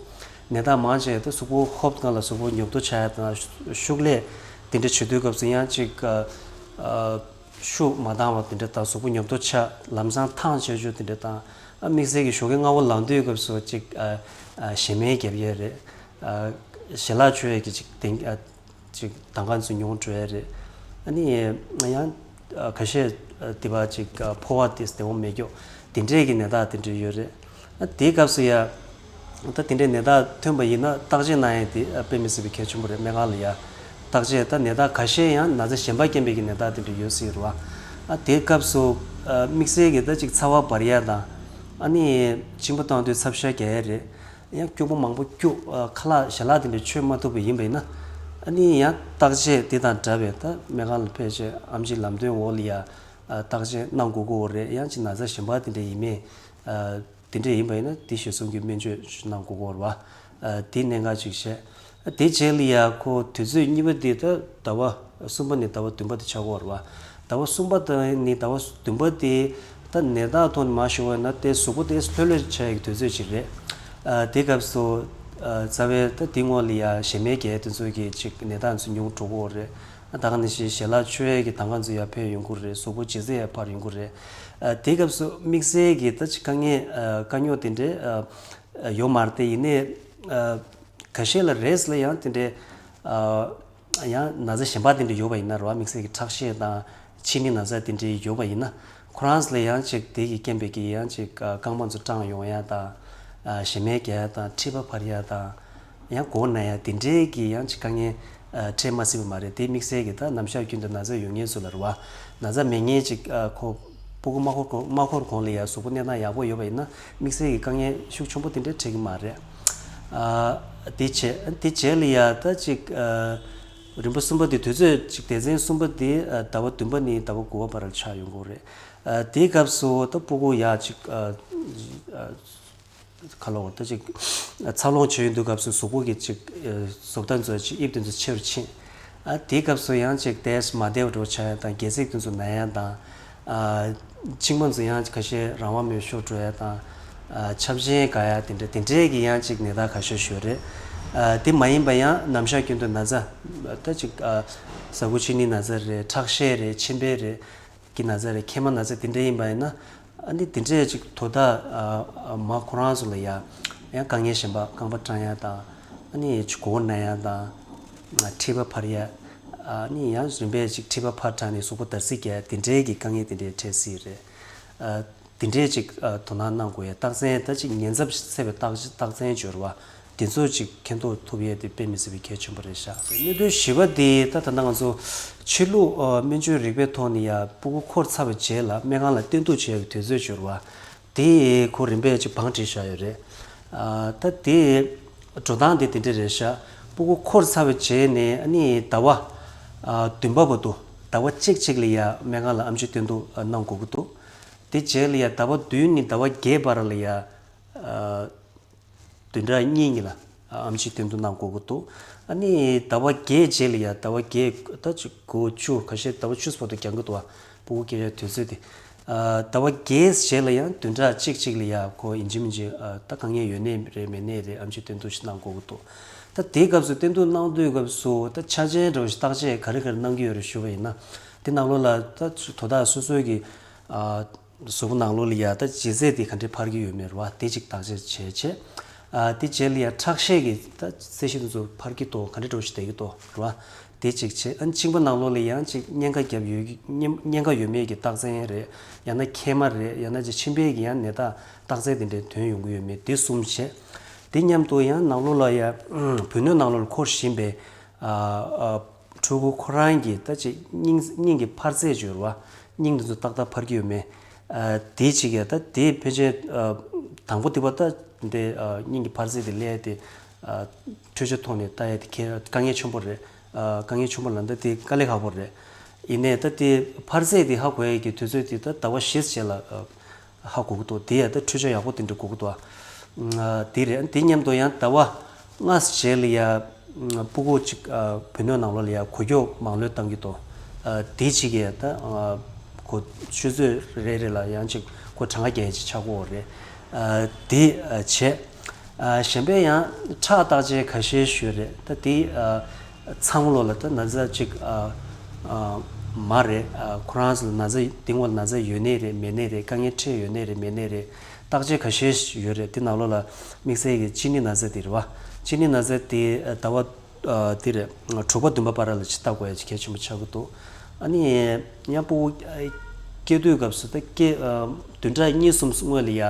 ནད་རྟགས་མང་ཆེ་ད་གཟུགས་པོ་ཧོབ་སྒང་ལ་གཟུགས་པོ་ཉོབ་ཏོ་ཆགས་ཡ་དང་ཤུགས་ལས་དེ་འདྲ་བྱེད་དུས་སྐབས་སུ་ཡང་ཅིག་ཨ་ཤུགས་མ་འདང་བ་དེ་འདྲ་དང་གཟུགས་པོ་ཉོབ་ཏོ་ཆགས་ལམ་སང་ཐང་ཆད་ཆོག་དེ་འདྲ་དང་། ཨ་དམིགས་བསལ་གྱི་ཞོགས་ཀས་སྔ་པོ་ལངས་དུས་སྐབས་སུ་ཅིག་ཨ་ཨ་ཞེ་མེར་བརྒྱབ་ཡས་རེད། ཨ་ཞལ་ལག་མཆོད་ཡས་ཀྱི་ཅིག་གདེང་ཨ་ཅིག་གདང་ག་ཚོ་ཉུང་འགྲོ་ཡས་རེད། ཨ་ནི་ཡང་ཨ་ཁ་ཤས་ཨ་དེ་བ་ཅིག་ཨ་ཕོ་བ་དེ་བདེ་པོ་མེད་ཀྱོག་དེ་འདྲས་ཀྱི་ནད་རྟགས་དེ་འདྲས་ཡོད་རེད། ཨ་དེའི་སྐབས་སུ་ཡ་ད་དེ་འདྲས་ནད་རྟགས་ཐོན་པ་ཡིན་ན་བརྟག་དཔྱད་གནང་ཡས་དེ་ཨ་དཔེ་མི་སྲིད་པའི་གལ་ཆེན་པོ་རེད། སྨན་ཁང་ལ་ཡ་བརྟག་དཔྱད་ད་ནད་རྟགས་ཁ་ཤས་ཡང་ན་ཚ་གཞན་པ་རྐྱེན་པས་ཀྱི་ནད་རྟགས་དེ་འདྲས་ཡོད་སྲིད་རེད་བ། ཨ་དེའི་སྐབས་སུ་ཨ་དམིགས་བསལ་གྱི་ད་ཅིག་ཚ་བ་འབར་ཡས་དང་། ཨ་ནི་གཅིན་པ་བཏང་དུས་ཚབ་ཤ་རྒྱག་ཡས་རེད། ཡང་སྐྱུག་པ་མང་པོ་སྐྱུག་ཨ་ཁ་ལག་ཞལ་ལག་དེ་འདྲ་མཆོད་མ་ཐུབ་པ་ཡིན་པ་ཡིན་ན། ཨ་ནི་ཡང་བརྟག་དཔྱད་དེ་དང་འདྲ་བའི་ད་སྨན་ཁང་ལ་ཕེབས་བྱས་ཨེམ་ཆིའི་ལམ་སྟོན་འོག་ལ་ཡ་ཨ་བརྟག་དཔྱད་གནང་དགོས་ཀྱི་ཡོད་རེད། ཡང་ཅིག་ན་ཚ་གཞན་པ་དེ་འདྲ་ཡིན་མིན་ཨ་དེ་འདྲ་ཡིན་པ་ཡིན་ན་དེ་གཞིར་བཟུང་གི་སྨན་བཅོས་གནང་དགོས་ཀྱི་ཡོད་རེད་བ། ཨ་དེ་གནད་འགག་ཅིག་བཤད། ཨ་དེ་རྗེས་ལ་ཡ་ཁོ་དུས་ཚོད་གཉིས་པ་དེ་ད་ཟླ་བ་གསུམ་པ་ནས་ཟླ་བ་བདུན་པ་དེ་ཆགས་ཀྱི་ཡོད་རེད་བ། ཟླ་བ་གསུམ་པ་དང་ནི་ཟླ་བ་བདུན་པ་དེ་ད་ནད་རྟགས་ཐོག་ནས་མར་ཞུ་བ་ཡིན་ན་དེ་གཟུགས་པོ་དེ་ལྷོད་ལྷོད་ཆགས་ཡག་གི་དུས་ཚོད་ཅིག་རེད། ཨ་དེ་སྐབས་སུ་ཨ་རྩ་བའི་ད་དེ་སྔོན་ལ་ཡ་ཞེ་མེར་བརྒྱབ་དེ་ཚོ་གི་ཅིག་ནད་རྟགས་ཚོ་ཉུང་འགྲོ་གི་ཡོད་རེད། ཨ་ད་ག་ནང་བཞིན་ཞལ་ལག་མཆོད་ཡས་ཀྱི་གདང་ག་ཚོ་ཡར་འཕར་ཡོང་གི་རེད། གཟུགས་པོ་ལྗིད་ཚད་ཡར་འཕར་ཡོང་གི་རེད། ཨ་དེ་སྐབས་སུ་དམིགས་བསལ་གྱི་ད་ཅིག་དཀའ་ངལ་ཨ་དཀའ་རྙོག་དེ་འདྲའི་ཨ་ཡོད་མ་རེད། དེ་ཡིན་ནའི་ཨ་ཁ་ཤས་ལ་རེས་ལ་ཡང་དེ་འདྲའི་ཨ་ཡང་ན་ཚ་གཞན་པ་དེ་འདྲ་ཡོད་པ་ཡིན་ན་རེད་བ། དམིགས་བསལ་གྱི་ཁྲག་ཤེད་དང་མཆིན་ནད་ན་ཚ་དེ་འདྲ་ཡོད་པ་ཡིན་ན་ཁོ་རང་ཚོ་ལ་ཡང་ཅིག་དེ་གི་རྐྱེན་པས་ཀྱི་ཡང་ཅིག་ཨ་རྐང་པ་ཚོ་སྐྲངས་ཡོང་ཡ་དང་། ཨ་ཞེ་མེར་བརྒྱབ་ཡ་དང་མཁྲིས་པ་འཕར་ཡ་དང་། ཡང་མགོ་ན་ཡ་དེ་འདྲའི་གི་ཡང་ཅིག་དཀའ་ངལ་ཨ་འཕྲད་མ་སྲིད་པ་མ་རེད། དེ་དམིགས་བསལ་གྱི་ད་ནམ་ཞག་རྒྱུན་དུ་ན་ཚ་ཡོད་མཁན་ཚོ་ལ་རེད་བ། ན་ཚ་མེད་མཁན་ཅིག་ཨ་ཁོ་སྤུ་གུ་མ་འཁོར་གོང་མ་འཁོར་གོང་ལ་ཡ་གཟུགས་པོ་གནས་སྟངས་ཡག་པོ་ཡོད་པ་ཡིན་ན་དམིགས་བསལ་གྱི་དཀའ་ངལ་ཤུགས་ཆེན་པོ་དེ་འདྲ་འཕྲད་ཀྱི་མ་རེད། ཨ་དེ་བྱས་དེ་རྗེས་ལ་ཡ་ད་ཅིག་ཨ་རིམ་པ་གསུམ་པ་དེ་དུས་ཚོད་ཅིག་སྡེ་ཚན་གསུམ་པ་དེ་ཨ་ཟླ་བ་བདུན་པ་ནས་ཟླ་བ་དགུ་པ་བར་ལ་ཆགས་ཡོང་གི་རེད། ཨ་དེའི་སྐབས་སུ་ད་སྤུ་གུ་ཡ་ཅིག་ཨ་ཨ་ཁ་ལོ་ད་ཅིག་འཚར་ལོངས་བྱེད་ཡོང་དུས་སྐབས་སུ་གཟུགས་པོ་གི་ཅིག་ཨ་གཟུགས་མདངས་ཚོ་ཅིག་དབྱིབས་དེ་ཚོ་ཆེ་རུ་ཕྱིན། ཨ་དེའི་སྐབས་སུ་ཡང་ཅིག་ཏོག་ཙམ་མ་བདེ་བ་འདྲ་བོ་ཆགས་ཡ་དང་། སྒལ་ཚིགས་དེ་ཚོ་ན་ཡ་དང་། ཨ་མཆིན་པ་ཚོ་ཡང་ཁ་ཤས་རང་དབང་མེད་ཤོར་འགྲོ་ཡ་དང་། ཨ་ཆབ་ཆེན་འགག་ཡ་དེ་འདྲ་དེ་འདྲའི་གི་ཡང་ཅིག་ནད་རྟགས་ཁ་ཤས་ཤིག་ཡོད་རེད། ཨ་དེ་མ་ཡིན་པ་ཡང་ནམ་ཞག་རྒྱུན་དུ་ན་ཚ་ད་ཅིག་ཨ་ཟ་ཁུ་ཆུ་ནི་ན་ཚ་རེད། ཁྲག་ཤེད་རེད། མཆིན་པའི་རེད་ཀྱི་ན་ཚ་རེད། མཁལ་མ་ན་ཚ་དེ་འདྲ་ཡིན་པ་ཡིན་ན། ཨ་ནི་དེ་འདྲས་ཅིག་དོ་བདག་ཨ་ཨ་མ་ཁོ་རང་ཚོ་ལ་ཡ་ཡང་དཀའ་ངལ་གཞན་པ་རྐང་པ་བཀྲང་ཡ་དང་། ཨ་ནི་ཅིག་མགོ་བོ་ན་ཡ་དང་། མཁྲིས་པ་འཕར་ཡ། ཨ་ནི་ཡང་རིམ་པས་ཅིག་མཁྲིས་པ་འཕར་དྲགས་ནས་གཟུགས་པོ་འདར་སིག་རྒྱག་ཡ་དེ་འདྲའི་གི་དཀའ་ངལ་དེ་འདྲས་འཕྲད་སྲིད་རེད། ཨ་དེ་འདྲས་ཅིག་ཨ་དོ་སྣང་གནང་དགོས་ཡ། རྟགས་མཚན་ད་ཅིག་ཉེན་ཚབས་ཆེ་བའི་རྟགས་རྟགས་མཚན་འབྱོར་བ་དེ་ཚོ་ཅིག་མཁྱེན་རྟོགས་ཐུབ་ཡས་དེ་དཔེ་མི་སྲིད་པའི་གལ་ཆེན་པོ་རེད་ཤག་གནད་དོན་བཞི་པ་དེ་ད་ད་ལྟ་ང་ཚོ་ཕྱི་ལུགས་ཨ་སྨན་བཅོས་རིག་པའི་ཐོག་ནས་ཡ་སྤུ་གུ་འཁོར་ཚར་བའི་རྗེས་ལ་སྨན་ཁང་ལ་བསྟེན་གཏུགས་བྱེད་ཡ་གི་དུས་ཚོད་འབྱོར་བ་དེ་ཁོ་རིམ་པས་ཅིག་བང་བསྒྲིགས་བཞག་ཡོད་རེད། ཨ་ད་དེ་འགྲོ་སྟངས་དེ་དེ་འདྲ་རེད་ཤག་སྤུ་གུ་འཁོར་ཚར་བའི་རྗེས་ནས་ཨ་ནི་ཟླ་བ་ཨ་བདུན་པ་བར་དུ་ཟླ་བ་གཅིག་གཅིག་ལ་ཡ་སྨན་ཁང་ལ་ཨེམ་ཆི་བསྟེན་གཏུགས་གནང་དགོས་ཀྱི་འདུག་དེ་རྗེས་ལ་ཡ་ཟླ་བ་བདུན་ནས་ཟླ་བ་བརྒྱད་བར་ལ་ཡ་ཨ་བདུན་ཕྲག་གཉིས་གཉིས་ལ་ཨེམ་ཆི་བསྟེན་གཏུགས་གནང་དགོས་ཀྱི་འདུག་ཨ་ནི་ཟླ་བ་བརྒྱད་རྗེས་ལ་ཡ་ཟླ་བ་བརྒྱད་ད་ཅིག་དགུ་བཅུ་ཁ་ཤས་ཟླ་བ་བཅུ་བར་དུ་འགྱངས་ཀྱི་འདུག་སྤུ་གུ་སྐྱེ་བའི་དུས་ཚོད་དེ། ཨ་ཟླ་བ་བརྒྱད་རྗེས་ལ་ཡང་བདུན་ཕྲག་གཅིག་གཅིག་ལ་ཡ་ཁོ་ཡིན་གཅིག་མིན་གཅིག་ཨ་ད་དཀའ་ངལ་ཡོད་ནའི་རེད་མེད་ནའི་རེད་ཨེམ་ཆི་བསྟེན་གཏུགས་ཤིག་གནང་དགོས་ཀྱི་འདུག་ད་དེའི་སྐབས་སུ་བསྟེན་གཏུགས་གནང་དུས་སྐབས་སུ་ད་ཆ་རྐྱེན་འདྲ་བོ་ཞིག་བརྟག་དཔྱད་ག་རེ་ག་རེ་གནང་གི་ཡོད་རེད་ཞུ་བ་ཡིན་ན། དེ་ནང་ལོགས་ལ་ད་དོ་བདག་སོ་སོའི་གི་ཨ་གཟུགས་པོ་ནང་ལོགས་ལ་ཡ་ད་ལྗིད་ཚད་དེ་ག་འདྲས་འཕར་གྱི་ཡོད་མེད་རེད་བ། དེ་གཅིག་བརྟག་དཔྱད་བྱས་བྱས། ཨ་དེ་རྗེས་ལ་ཡ་ཁྲག་ཤེད་ཀྱི་ད་ཚད་གཞི་དེ་ཚོ་འཕར་གྱི་འདུག་ག་འདྲས་འདྲ་བོ་ཞིག་བསྡད་ཀྱི་འདུག་རེད་བ། དེ་གཅིག་བྱས། ཨ་ནི་གཅིན་པ་ནང་ལོགས་ལ་ཡང་གཅིག་གཉན་ཁ་བརྒྱབ་ཡོད་ཀྱི་གཉན་གཉན་ཁ་ཡོད་མེད་ཀྱི་རྟགས་མཚན་རེད། ཡང་ན་མཁལ་མ་རེད། ཡང་ན་ཅིག་མཆིན་པའི་གི་ཡང་ནད་རྟགས་རྟགས་མཚན་དེ་འདྲའི་ཐོན་ཡོང་གི་ཡོད་མེད་དེ་གསུམ་བྱས། དེ་མཉམ་དུ་ཡང་ནང་ལོགས་ལ་ཡ་བུ་སྣོད་ནང་ལོགས་ལ་འཁོར་བཞིན་པའི་ཨ་ཨ་ཕྲུ་གུ་ཁོ་རང་གི་ད་ཅིག་སྙིང་སྙིང་གི་འཕར་ཚད་འབྱོར་བ་སྙིང་དེ་ཚོ་ཏག་ཏག་འཕར་གྱི་ཡོད་མེད། ཨ་དེ་གཅིག་ཡ་ད་དེ་ཕལ་ཆེར་ཨ་དང་པོ་དེ་བ་ད་དེ་ཨ་སྙིང་གི་འཕར་ཚད་དེ་སླེབས་ཏེ་ཨ་འཕྲོད་བཅུད་ཐོག་ནས་ལྟ་ཡ་དེ་གལ་དཀའ་ངལ་ཆེན་པོ་རེད། ཨ་དཀའ་ངལ་ཆེན་པོ་ལབ་ན་ད་དེ་དཀའ་ལས་ཁག་པོ་རེད། ཡིན་ནའི་ད་དེ་འཕར་ཚད་དེ་ཧ་གོ་ཡ་གི་དུས་ཚོད་དེ་ད་ཟླ་བ་བཞི་རྗེས་ལ་ཨ་ཧ་གོ་གི་འདུག་དེ་ཡ་ད་འཕྲོད་བཅུད་ཡག་པོ་དེ་འདྲ་དགོས་ཀྱི་འདུག་ཨ་དེ་རེད། དེ་མཉམ་དུ་ཡང་ཟླ་བ་ལྔ་རྗེས་ལ་ཡ་སྤུ་གུ་གཅིག་ཨ་བུ་སྣོད་ནང་ལོགས་ལ་ཡ་འགུལ་སྐྱོད་མང་ལོས་བཏང་གི་འདུག་ཨ་དེ་གཅིག་གིས་ད་ཨ་ཁོ་ཆུ་ཚོད་རེ་རེ་ལ་ཡང་གཅིག་ཁོ་གྲངས་ཀ་རྒྱག་ཡ་ཅིག་ཆགས་ཀྱི་ཡོད་རེད། ཨ་དེ་ཨ་བྱས། ཨ་གཞན་པའི་ཡང་ཁྲག་བརྟག་དཔྱད་ཁ་ཤས་ཞུས་རེད། ད་དེ་ཨ་ཚང་མ་ལོགས་ལ་ད་ན་ཚ་གཅིག་ཨ་ཨ་མ་རེད། ཨ་ཁོ་རང་ཚོ་ལ་ན་ཚ་དེ་སྔོན་ལ་ན་ཚ་ཡོད་ནའི་རེད་མེད་ནའི་རེད། དཀའ་ངལ་འཕྲད་ཡོད་ནའི་རེད་མེད་ནའི་རེད། བརྟག་དཔྱད་ཁ་ཤས་ཡོད་རེད། དེ་ནང་ལོགས་ལ་དམིགས་བསལ་གྱི་གཅིན་སྙི་ན་ཚ་དེ་རེད་བ། གཅིན་སྙི་ན་ཚ་དེ་ཨ་ཟླ་བ་ཨ་དེ་རེད། དྲུག་པ་བདུན་པ་བར་ལ་ཅིག་ལྟ་དགོས་ཡ་ཅིག་གལ་ཆེན་པོ་ཆགས་ཀྱི་འདུག་ཨ་ནི་ཡང་སྤུ་གུ་ཨ་སྐྱེ་དུས་སྐབས་སུ་ད་སྐྱེ་ཨ་བདུན་ཕྲག་གཉིས་གསུམ་སྔོན་ལ་ཡ་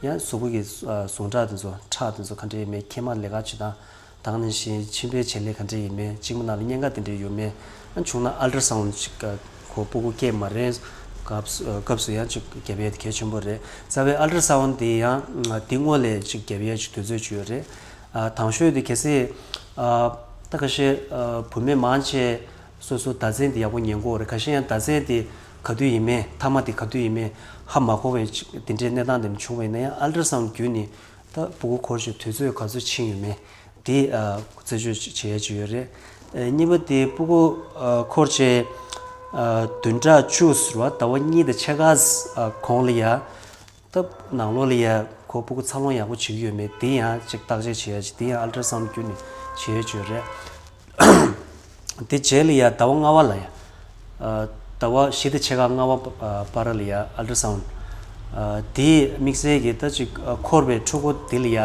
ཡང་གཟུགས་པོ་གི་ཨ་ཟུངས་ཁྲག་དེ་ཚོ་ཁྲག་དེ་ཚོ་ག་འདྲ་ཡིན་མིན་མཁལ་མ་ལས་ཀ་བྱེད་སྟངས་དང་ནང་བཞིན་མཆིན་པའི་བྱེད་ལས་ག་འདྲ་ཡིན་མིན་གཅིན་པ་ནང་ལ་གཉན་ཁ་དེ་འདྲ་ཡོད་མེད། ཨ་བྱུང་ན་ཨལ་ཏྲ་སའུན་ཅིག་ཁོ་སྤུ་གུ་སྐྱེས་མ་རན་སྐབས་སུ་སྐབས་སུ་ཡང་ཅིག་བརྒྱབ་ཡས་དེ་གལ་ཆེན་པོ་རེད། རྩ་བའི་ཨལ་ཏྲ་སའུན་དེ་ཡང་དེ་སྔོན་ལ་ཅིག་བརྒྱབ་ཡས་ཅིག་དུས་ཚོད་ཅིག་ཡོད་རེད། ཨ་དང་ཤོས་དེ་གལ་སྲིད་ཨ་ད་ཁ་ཤས་ཨ་བུད་མེད་མང་ཆེ་སོ་སོ་ཟླ་མཚན་དེ་ཡག་པོ་ཉན་གྱི་ཡོད་རེད། ཁ་ཤས་ཡང་ཟླ་མཚན་དེ་ག་དུས་ཡིན་མིན་མཐའ་མ་དེ་ག་དུས་ཡིན་མིན་ཧ་མ་གོ་བའི་ཅིག་དེ་འདྲའི་གནས་སྟངས་དེ་མ་བྱུང་བ་ཡིན་ན་ཡང་ཨལ་ཏྲ་སའུན་བརྒྱུད་ནས་ད་སྤུ་གུ་འཁོར་བྱས་དུས་ཚོད་ག་ཚོད་ཕྱིན་ཡོད་མེད་དེ་ཨ་རྩད་གཅོད་བྱེད་ཡས་ཅིག་ཡོད་རེད། ཨ་གཉིས་པ་དེ་སྤུ་གུ་ཨ་འཁོར་བྱས་ཨ་བདུན་ཕྲག་བཅུ་ཟེར་བ་ཟླ་བ་གཉིས་དང་ཕྱེད་ཀ་ཨ་གོང་ལ་ཡ། ད་ནང་ལོགས་ལ་ཡ་ཁོ་སྤུ་གུ་འཚར་ལོངས་ཡག་པོ་བྱེད་ཀྱི་ཡོད་མེད་དེ་ཡང་ཅིག་བརྟག་དཔྱད་བྱེད་ཡ་ཅིག་དེ་ཡང་ཨལ་ཏྲ་སའུན་བརྒྱུད་ནས་བྱེད་ཡ་ཅིག་ཡོད་རེད། དེ་རྗེས་ལ་ཡ་ཟླ་བ་ལྔ་པ་ལ་ཡ། ཨ་ཟླ་བ་བཞི་དང་ཕྱེད་ཀ་ལྔ་པ་ཨ་བར་ལ་ཡ་ཨལ་ཏྲ་སའུན། ཨ་དེ་དམིགས་བསལ་གྱི་ད་ཅིག་ཨ་འཁོར་བའི་ཕྲུ་གུ་དེ་ལ་ཡ།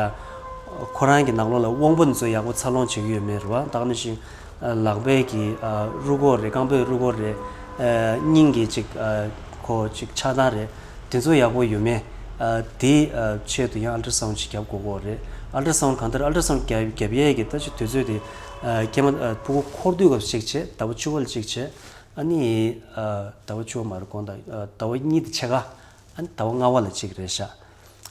ཁོ་རང་གི་ནང་ལོགས་ལ་དབང་པོ་འདི་ཚོ་ཡག་པོ་འཚར་ལོངས་བྱེད་ཀྱི་ཡོད་མེད་རེད་བ། ད་ག་ནང་བཞིན་ཨ་ལག་པའི་གི་ཨ་རུས་ཁོག་རེད། རྐང་པའི་རུས་ཁོག་རེད། ཨ་སྙིང་གི་ཅིག་ཨ་ཁོ་ཅིག་ཆགས་སྡང་རེད། དེ་ཚོ་ཡག་པོ་ཡོད་མེད། ཨ་དེའི་ཨ་ཆེད་དུ་ཡང་ཨལ་ཏྲ་སའུན་ཅིག་རྒྱབ་དགོས་ཀྱི་ཡོད་རེད། ཨལ་ཏྲ་སའུན་གང་ལྟར་ཨལ་ཏྲ་སའུན་རྒྱབ་རྒྱབ་ཡས་ཀྱི་ད་ཅིག་དུས་ཚོད་དེ་ཨ་སྐྱེས་མ་ཨ་སྤུ་གུ་འཁོར་དུས་སྐབས་གཅིག་བྱས། ཟླ་བ་བཅུ་པ་ལ་གཅིག་བྱས། ཨ་ནི་ཨ་ཟླ་བ་བཅུ་པ་མ་རེད། དགོངས་དག་ཨ་ཟླ་བ་གཉིས་དང་ཕྱེད་ཀ་ཨ་ནི་ཟླ་བ་ལྔ་པ་ལ་གཅིག་རེད་ཤག་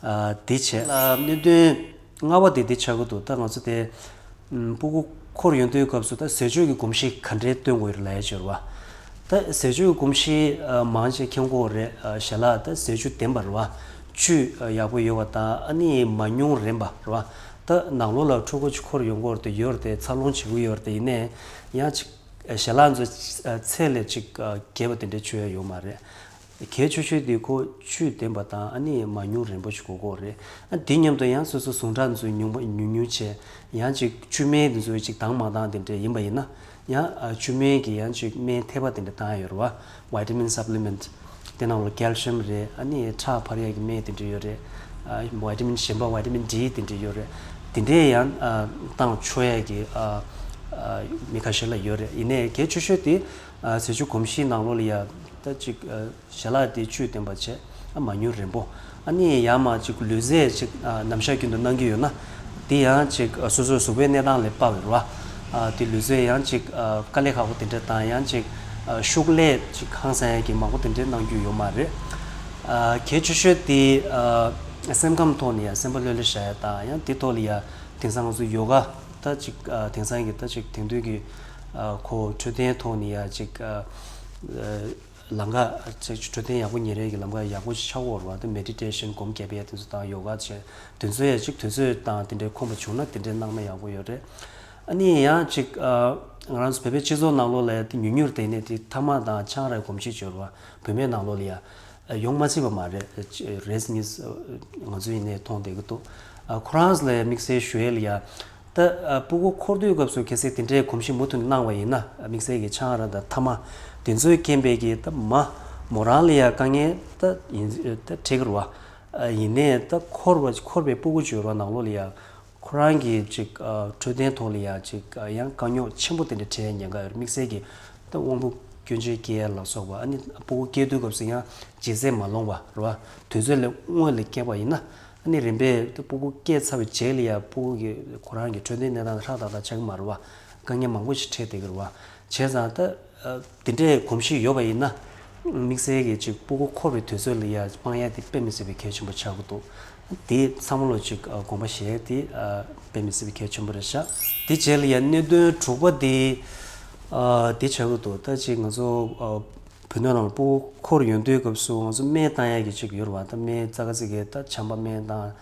ཨ་དེ་བྱས། ཨ་གནད་དོན་ལྔ་པ་དེ་འདི་ཆགས་ཀྱི་འདུག་ད་ང་ཚོ་དེ་ཨམ་སྤུ་གུ་འཁོར་ཡོང་དུས་སྐབས་སུ་ད་ཟས་སྤྱོད་ཀྱི་གོམས་གཤིས་ག་འདྲའི་སྟོན་དགོས་རེད་ལབ་ཡ་ཅིག་ཡོད་རེད་བ། ད་ཟས་སྤྱོད་ཀྱི་གོམས་གཤིས་ཨ་མང་ཆེ་མཁྱེན་གྱི་ཡོད་རེད། ཨ་ཞལ་ལག་ད་ཟས་བཅུད་ལྡན་པ་རེད་བ། བཅུད་ཨ་ཡག་པོ་ཡོད་པ་དང་ཨ་ནི་མ་ཉུང་རན་པ་རེད་བ། ད་ནང་ལོགས་ལ་ཕྲུ་གུ་ཅིག་འཁོར་ཡོང་གི་ཡོད་རེད་དེ་ཡོད་རེད་དེ་འཚར་ལོངས་བྱེད་ཀྱི་ཡོད་རེད་དེ་ཡིན་ནའི་ཡང་ཅིག་ཨ་ཞལ་ལག་ཚོ་ཨ་ཚད་ལས་ཅིག་ཨ་བརྒལ་བ་དེ་འདྲའི་མཆོད་ཡ་ཡོད་མ་རེད། གལ་ཆེ་ཤོས་དེ་ཁོ་བཅུད་ལྡན་པ་དང་ཨ་ནི་མ་ཉུང་རན་པོ་ཞིག་དགོས་ཀྱི་ཡོད་རེད། ཨ་དེ་མཉམ་དུ་ཡང་སོ་སོ་ཟུངས་ཁྲག་འཛུལ་ཉུང་པ་ཉུང་ཉུང་བྱས་ཡང་ཅིག་བཅུད་སྨན་དེ་ཚོ་ཅིག་དྭངས་མ་དྭངས་དེ་འདྲ་ཡིན་པ་ཡིན་ན། ཡང་ཨ་བཅུད་སྨན་གྱི་ཡང་ཅིག་སྨན་ཐེག་པ་དེ་འདྲ་བཏང་ཡ་ཡོད་རེད་བ། Vitamin supplement། དེ་ནང་ལ་calcium་རེད། ཨ་ནི་ཁྲག་འཕར་ཡ་གི་སྨན་དེ་འདྲ་ཡོད་རེད། ཨ་vitamin གཞན་པ་vitamin D དེ་འདྲ་ཡོད་རེད། དེ་འདྲས་ཡང་ཨ་བཏང་ཆོག་ཡ་གི་ཨ་ཨ་མི་ཁ་ཤས་ལ་ཡོད་རེད། ཡིན་ནའི་གལ་ཆེ་ཤོས་དེ་ཨ་ཟས་བཅུད་གོམས་གཤིས་ནང་ལོགས་ལ་ཡ་ད་ཅིག་ཨ་ཞལ་ལག་དེ་བཅུད་ལྡན་པ་བྱས། ཨ་མ་ཉུང་རན་པོ། ཨ་ནི་ཡང་མ་ཅིག་ལུས་རྩལ་ཅིག་ཨ་ནམ་ཞག་རྒྱུན་དུ་གནང་གི་ཡོད་ན། དེ་ཡང་ཅིག་ཨ་སོ་སོའི་གཟུགས་པོའི་གནས་སྟངས་ལ་དཔག་པའི་རེད་བ། ཨ་དེ་ལུས་རྩལ་ཡང་ཅིག་ཨ་དཀའ་ལས་ཁག་པོ་དེ་འདྲ་དང་ཡང་ཅིག་ཨ་ཤུགས་ལས་ཅིག་ཧང་སང་ཡ་གི་མང་པོ་དེ་འདྲ་གནང་རྒྱུ་ཡོད་མ་རེད། ཨ་གལ་ཆེ་ཤོས་དེ་ཨ་སེམས་ཁམས་ཐོག་ནས་ཡང་སེམས་པ་ལྷོད་ལྷོད་བཞག་ཡ་དང་ཡང་དེ་ཐོག་ལ་ཡ་དེང་སང་ང་ཚོ་ཡོ་ག་ད་ཅིག་ཨ་དེང་སང་གི་ད་ཅིག་དེང་དུས་ཀྱི་ཨ་ཁོ་འཕྲོད་བསྟེན་ཐོག་ནས་ཡ་ཅིག་ཨ། ལམ་ཁ་ཅིག་འཕྲོད་བསྟེན་ཡག་པོ་ཉན་ཡས་ཀྱི་ལམ་ཁ་ཡག་པོ་ཞིག་ཆགས་ཡོད་རེད་བ། དེ་མེ་ཌི་ཊེ་ཤན་སྒོམ་རྒྱབ་ཡས་དེ་ཚོ་དང་ཡོ་ག་བྱས་དེ་ཚོ་ཡ་ཅིག་དུས་ཚོད་དང་དེ་འདྲའི་ཁོམ་པ་བྱུང་ན་དེ་འདྲའི་གནང་ན་ཡག་པོ་ཡོད་རེད། ཨ་ནི་ཡང་ཅིག་ཨ་ང་རང་ཚོ་བོད་པའི་སྤྱི་ཚོགས་ནང་ལོགས་ལ་ཡ་དེ་ཉུང་ཉུང་རེད། དེ་ནས་དེ་ཐ་མག་དང་ཆང་རག་གོམས་གཤིས་ཡོད་རེད་བ། བུད་མེད་ནང་ལོགས་ལ་ཡ་ཡོང་མ་སྲིད་པ་མ་རེད། རེས་གཉིས་ང་ཚོ་ཡིན་ནའི་མཐོང་བསྡད་ཀྱི་འདུག་ཨ་ཁོ་རང་ཚོ་ལ་ཡ་དམིགས་བསལ་ཞུ་ཡས་ལ་ཡ། ད་ཨ་སྤུ་གུ་འཁོར་དུས་སྐབས་སུ་གལ་སྲིད་དེ་འདྲའི་གོམས་གཤིས་མུ་མཐུད་གནང་བ་ཡིན་ན། དམིགས་བསལ་གྱི་ཆང་རག་དང་ཐ་མག་དེ་ཚོའི་རྐྱེན་པས་ཀྱི་ད་མ་མོ་རང་ལ་ཡ་དཀའ་ངལ་ད་ཡིན་ད་འཕྲད་ཀྱི་རེད་བ། ཨ་ཡིན་ནའི་ད་འཁོར་བ་འཁོར་བའི་སྤུ་གུ་བྱོས་རོགས་ནང་ལོགས་ལ་ཡ་ཁོ་རང་གི་ཅིག་ཨ་འཕྲོད་བསྟེན་ཐོག་ལ་ཡ་ཅིག་ཨ་ཡང་དཀའ་རྙོག་ཆེན་པོ་དེ་འདྲ་འཕྲད་ཉེན་ཁ་ཡོད་རེད། དམིགས་བསལ་གྱི་ད་དབང་པོ་སྐྱོན་ཅན་སྐྱེ་ཡ་ལ་སོགས་པ། ཨ་ནི་སྤུ་གུ་སྐྱེ་དུས་སྐབས་སུ་ཡང་ལྗིད་ཚད་མ་ལོངས་པ་རེད་བ། དུས་ཚོད་ལས་སྔོན་ལ་སྐྱེས་པ་ཡིན་ན། ཨ་ནི་རིམ་པས་སྤུ་གུ་སྐྱེས་ཚར་བའི་རྗེས་ལ་ཡང་སྤུ་གུ་གི་ཁོ་རང་གི་འཕྲོད་བསྟེན་གནས་སྟངས་ཧྲག་ཏག་ཏག་ཆགས་ཀྱི་མ་རེད་བ། དཀའ་ངལ་མང་པོ་ཞིག་འཕྲད་བསྡད་ཀྱི་རེད་བ། བྱས་ཙང་ད་ཨ་དེ་འདྲའི་གོམས་གཤིས་ཡོད་པ་ཡིན་ན། དམིགས་བསལ་གྱི་ཅིག་སྤུ་གུ་འཁོར་བའི་དུས་ཚོད་ལ་ཡང་སྤང་ཡ་དེ་དཔེ་མི་སྲིད་པའི་གལ་ཆེན་པོ་ཆགས་ཀྱི་འདུག་དེ་ཚང་མ་ལོ་ཅིག་ཨ་དགོངས་པ་བཞེས་ཏེ་ཨ་དཔེ་མི་སྲིད་པའི་གལ་ཆེན་པོ་རེད་ཤག་དེ་རྗེས་ལ་ཡང་གནད་དོན་དྲུག་པ་དེ་ཨ་དེ་ཆགས་ཀྱི་འདུག་ད་ཅིག་ང་ཚོ་ཨ་བོད་ནང་ལ་སྤུ་གུ་འཁོར་ཡོང་དུས་སྐབས་སུ་ང་ཚོ་སྨན་བཏང་ཡ་གི་ཅིག་ཡོད་རེད་བ། ད་སྨན་ཙག་ག་ཙིག་གི་ད་ཆམ་པ་སྨན་དང་